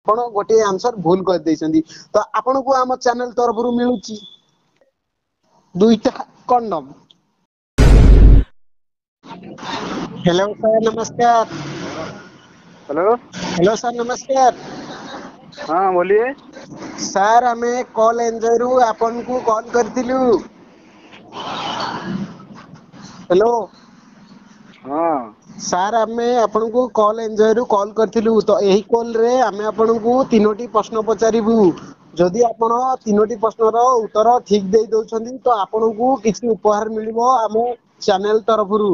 ଆପଣ ଗୋଟିଏ ଆନ୍ସର ଭୁଲ କରିଦେଇଛନ୍ତି, ତ ଆପଣଙ୍କୁ ଆମ ଚ୍ୟାନେଲ ତରଫରୁ ମିଳୁଛି ଦୁଇଟା କଣ୍ଡମ। ହ୍ୟାଲୋ ସାର୍, ନମସ୍କାର। ହ୍ୟାଲୋ। ହ୍ୟାଲୋ ସାର୍, ନମସ୍କାର। ହଁ, ବୋଲିଏ। ସାର୍, ଆମେ କଲ୍ ଏନ୍ଜୟ ରୁ ଆପଣଙ୍କୁ କଲ୍ କରିଥିଲୁ। ହ୍ୟାଲୋ। ହଁ। ସାର୍, ଆମେ ଆପଣଙ୍କୁ କଲ୍ ଏନ୍ଜୟ ରୁ କଲ୍ କରିଥିଲୁ। ତ ଏହି କଲ୍ ରେ ଆମେ ଆପଣଙ୍କୁ ତିନୋଟି ପ୍ରଶ୍ନ ପଚାରିବୁ। ଯଦି ଆପଣ ତିନୋଟି ପ୍ରଶ୍ନର ଉତ୍ତର ଠିକ ଦେଇ ଦଉଛନ୍ତି, ତ ଆପଣଙ୍କୁ କିଛି ଉପହାର ମିଳିବ ଆମ ଚ୍ୟାନେଲ ତରଫରୁ।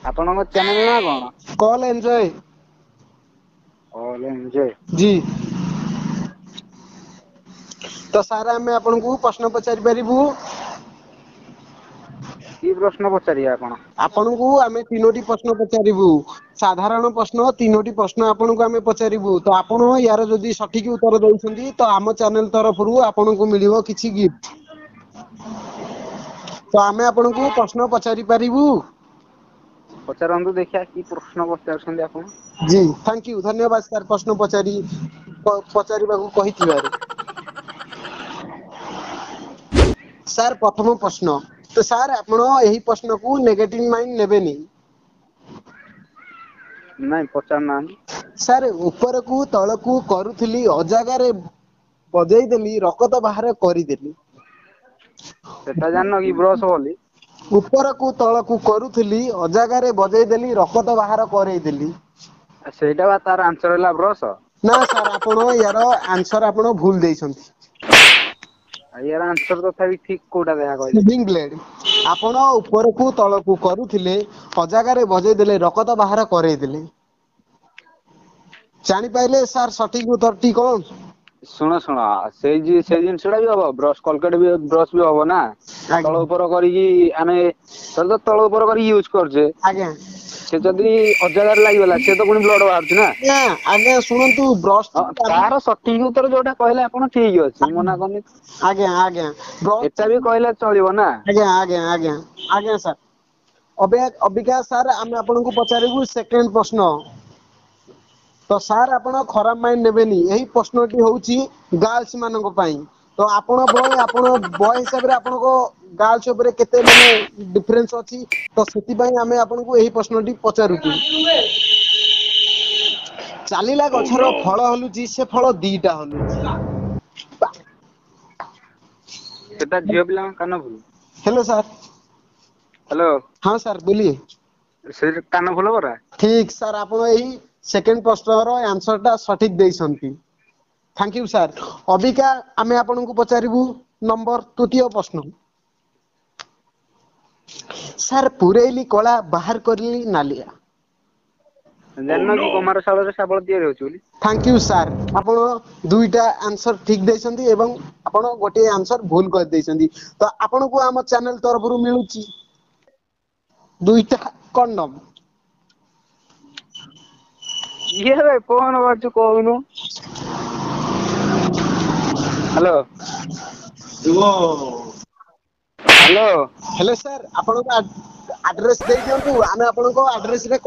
ଆପଣଙ୍କ ଚ୍ୟାନେଲ ନାଁ କଣ? Call enjoy. Call enjoy. G. ତ ସାର୍, ଆମେ ଆପଣଙ୍କୁ ପ୍ରଶ୍ନ ପଚାରି ପାରିବୁ? କି ପ୍ରଶ୍ନ ପଚାରିବେ ଆପଣ? ଆପଣଙ୍କୁ ଆମେ ତିନୋଟି ପ୍ରଶ୍ନ ପଚାରିବୁ, ସାଧାରଣ ପ୍ରଶ୍ନ। ତିନୋଟି ପ୍ରଶ୍ନ ଆପଣଙ୍କୁ ଆମେ ପଚାରିବୁ। ତ ଆପଣ ୟାର ଯଦି ସଠିକ ଉତ୍ତର ଦଉଛନ୍ତି, ତ ଆମ ଚ୍ୟାନେଲ ତରଫରୁ ଆପଣଙ୍କୁ ମିଳିବ କିଛି ଗିଫ୍ଟ। ତ ଆମେ ଆପଣଙ୍କୁ ପ୍ରଶ୍ନ ପଚାରି ପାରିବୁ? ପଚାରନ୍ତୁ, ଦେଖିବା କି ପ୍ରଶ୍ନ ପଚାରୁଛନ୍ତି ଆପଣ। ଜି, thank you, ଧନ୍ୟବାଦ ସାର୍, ପ୍ରଶ୍ନ ପଚାରିବାକୁ କହିଥିବାରୁ। ସାର୍, ପ୍ରଥମ ପ୍ରଶ୍ନ। ତ ସାର୍, ଆପଣ ଏହି ପ୍ରଶ୍ନକୁ ନେଗେଟିଭ ମାଇଣ୍ଡ ନେବେନି। ନାଇଁ, ପଚାରୁନାହାନ୍ତି। ସାର୍, ଉପରକୁ ତଳକୁ କରୁଥିଲି, ଅଜାଗାରେ ବଜେଇଦେଲି, ରକତ ବାହାର କରିଦେଲି। ସେଟା ଜାଣିନ କି ବ୍ରଶ ବୋଲି? ଉପରକୁ ତଳକୁ କରୁଥିଲି, ଅଜାଗାରେ ବଜେଇଦେଲି, ରକତ ବାହାର କରେଇଦେଲି। ସେଇଟା ବା ତାର ଆନ୍ସର ହେଲା ବ୍ରଶ। ନା ସାର୍, ଆପଣ ୟାର ଆନ୍ସର ଆପଣ ଭୁଲ ଦେଇଛନ୍ତି। ଆଉ ୟାର ଆନ୍ସର ତଥାପି ଠିକ କୋଉଟା ଦେଖା କହିଲେ? Shaving blade. ଆପଣ ଉପରକୁ ତଳକୁ କରୁଥିଲେ, ଅଜାଗାରେ ବଜେଇଦେଲେ, ରକତ ବାହାର କରେଇଦେଲେ। ଜାଣିପାରିଲେ ସାର୍ ସଠିକ ଉତ୍ତରଟି କଣ? ଶୁଣ ଶୁଣ, ସେଇ ଜିନିଷ ଟା ବି ହବ, ବ୍ରଶ କଲଗେଟ ବି ବ୍ରଶ ବି ହବ ନା। ଆଜ୍ଞା। ତଳ ଉପର କରିକି ଆମେ ଧର ତଳ ଉପର କରିକି ୟୁଜ କରୁଛେ। ଆଜ୍ଞା। ସେ ଯଦି ଅଜାଗାରେ ଲାଗିଗଲା, ସେ ତ ପୁଣି ବ୍ଲଡ ବାହାରୁଛି ନା। ନା ଆଜ୍ଞା, ଶୁଣନ୍ତୁ, ବ୍ରଶ। ହଁ, ତାର ସଠିକ ଉତ୍ତର ଯୋଉଟା କହିଲେ ଆପଣ ଠିକ ଅଛି, ମୁଁ ମନା କରୁନି। ଆଜ୍ଞା ଆଜ୍ଞା, ବ୍ରଶ। ଏଟା ବି କହିଲେ ଚଳିବ ନା? ଆଜ୍ଞା ଆଜ୍ଞା ଆଜ୍ଞା ଆଜ୍ଞା ସାର୍। ଅବିକା ସାର୍, ଆମେ ଆପଣଙ୍କୁ ପଚାରିବୁ ସେକେଣ୍ଡ ପ୍ରଶ୍ନ। ତ ସାର୍, ଆପଣ ଖରାପ ମାଇଣ୍ଡ ନେବେନି। ଏହି ପ୍ରଶ୍ନଟି ହଉଛି ଗାର୍ଲସ ମାନଙ୍କ ପାଇଁ। ତ ଆପଣ ବୟ, ଆପଣ ବୟ ହିସାବରେ ଆପଣଙ୍କ ଗାର୍ଲସ ଉପରେ କେତେ ମାନେ ଡିଫରେନ୍ସ ଅଛି, ତ ସେଥିପାଇଁ ଆମେ ଆପଣଙ୍କୁ ଏହି ପ୍ରଶ୍ନଟି ପଚାରୁଛୁ। ଚାଲିଲା ଗଛର ଫଳ ହଲୁଛି, ସେ ଫଳ ଦିଟା ହଲୁଛି। ସେଟା ଝିଅ ପିଲାଙ୍କ କାନ ଫୁଲ। Hello sir. Hello. ହଁ ସାର୍, ବୋଲିଏ। ସେ କାନ ଫୁଲ ପରା। ଠିକ ସାର୍, ଆପଣ ଏହି ସେକେଣ୍ଡ ପ୍ରଶ୍ନର ଆନ୍ସର ଟା ସଠିକ ଦେଇଛନ୍ତି। Thank you sir. ଅବିକା ଆମେ ଆପଣଙ୍କୁ ପଚାରିବୁ ନମ୍ବର ତୃତୀୟ ପ୍ରଶ୍ନ। ସାର୍, ପୁରେଇଲି କଳା, ବାହାର କରିଲି ନାଲିଆ। ଜାଣିନ କି କୁମାର ଶାଳରେ ଶାବଳ ତିଆରି ହଉଛି ବୋଲି? Thank you sir, ଆପଣ ଦୁଇଟା ଆନ୍ସର ଠିକ ଦେଇଛନ୍ତି ଏବଂ ଆପଣ ଗୋଟିଏ ଆନ୍ସର ଭୁଲ କରିଦେଇଛନ୍ତି। ତ ଆପଣଙ୍କୁ ଆମ ଚ୍ୟାନେଲ ତରଫରୁ ମିଳୁଛି ଦୁଇଟା କଣ୍ଡମ। ଇଏ ବେ କଣ କରୁଛୁ କହୁନୁ? ହ୍ୟାଲୋ। ହ୍ୟାଲୋ। ହ୍ୟାଲୋ ସାର୍, ଆପଣଙ୍କ ଆଡ୍ରେସ ଦେଇ ଦିଅନ୍ତୁ, ଆମେ ଆପଣଙ୍କ ଆଡ୍ରେସ ରେ